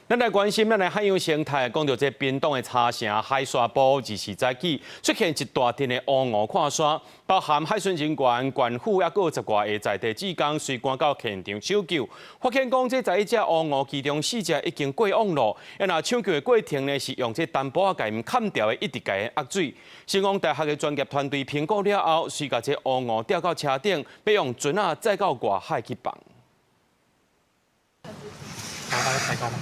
咱來關心咱的海洋生態，講著這屏東的茶城海沙埔，20早起出現一大陣的烏鷗闊沙，包含海巡人員、縣府，抑閣有十外个在地志工，隨趕到現場搶救。發現講這11隻烏鷗，其中四隻已經過往囉。啊，若搶救的過程呢，是用這單薄仔共𪜶崁牢的，一直共𪜶壓水。成功大學的專業團隊評估了後，隨共這烏鷗吊到車頂，欲用船仔載到外海去放。抬高嗎？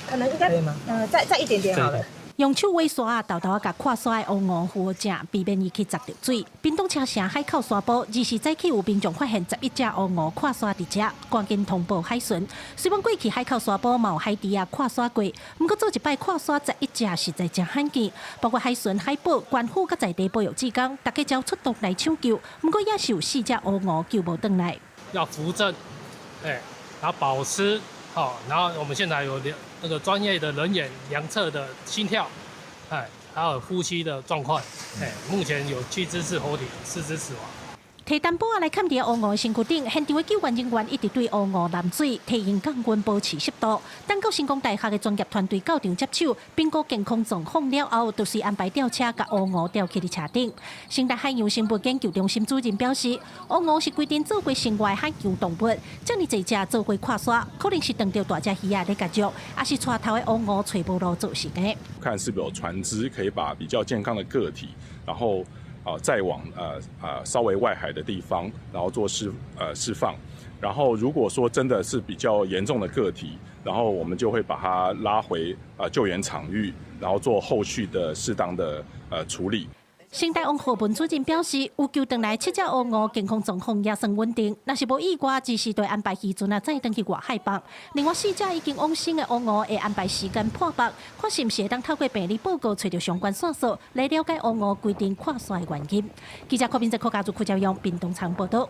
可能應該，再一點點好了。用手葦沙仔，沓沓仔共闊沙的烏鷗扶正，避免伊去砸著水。屏東車城海口沙埔，20早起有民眾發現11隻烏鷗闊沙佇遮，趕緊通報海巡。雖然過去海口沙埔嘛有海豬仔闊沙過，毋過做一擺闊沙十一隻實在誠罕見。包括海巡、海保、縣府佮在地保育志工，逐家齊出動來搶救。毋過也是有四隻烏鷗救無轉來。要扶正，然後保濕。好，然後我們現在有兩那個專業的人員量測的心跳，還有呼吸的狀況，目前有七隻是活體，四隻死亡。提單薄仔來崁佇烏鷗身軀頂，現場的救援人員一直對烏鷗淋水，提𪜶降溫，保持濕度。等到成功大學的專業團隊到場接手，評估健康狀況了後，就是安排吊車共烏鷗吊起佇車頂。成大海洋生物研究中心主任表示，烏鷗是規陣做伙生活的海洋動物，遮爾濟隻做伙闊沙，可能是撞著大隻魚仔咧共啄，抑是帶頭的烏鷗揣無路造成的。看是否有船隻可以把比較健康的個體，然後再往稍微外海的地方，然後做釋放。然後如果說真的是比較嚴重的個體，然後我們就會把它拉回救援場域，然後做後續的適當的處理。成大王何文主任表示，有救轉來七隻烏鷗健康狀況也算穩定，若是無意外，只是會安排漁船仔載轉去外海放。另外四隻已經往生的烏鷗會安排時間破腹，看是毋是會當透過病理報告揣著相關線索，來了解烏鷗規陣闊沙的原因。記者柯明哲、柯家族、柯教用，屏東場報道。